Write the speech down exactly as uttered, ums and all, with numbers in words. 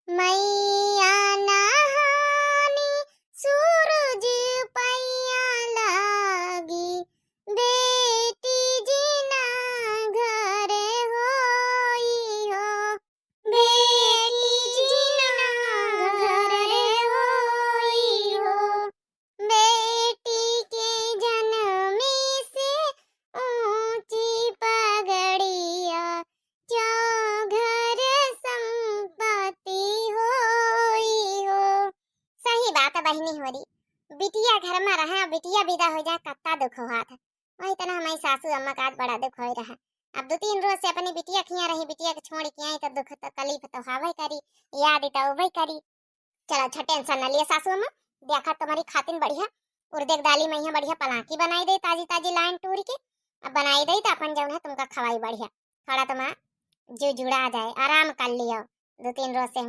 मैया नहानी सूरज पैया लागी, बेटी जिना घर होई हो, बेटी जिना घर होई हो। बेटी के जनमे से ऊँची पगड़िया, चौघर संपत्ति होई हो। सही बात है बहिनी होरी, बिटिया घर मा रहे, बिटिया बिदा होइ जाए, कत्ता दुख होत है। वही तना हमरी सासू अम्मा का आज बड़ा दुख होइ रहा। अब दो तीन रोज से अपनी बिटिया खिया रही, बिटिया के छोड़ के आई तो दुख तकलीफ तो हवै करी, याद तो उबै करी। चला अच्छा tension न लिया सासू अम्मा, देखा तुम्हरी खातिन बढ़िया उर्दे के दाली मा बढ़िया पलाकी बनाई देई, ताजी ताजी लाइन टूर के अब बनाई देई तो अपन जौन है तुमका खवाई बढ़िया। थोड़ा तुम्हारा जीव जुड़ा जाए, आराम कर लियो दो तीन रोज से।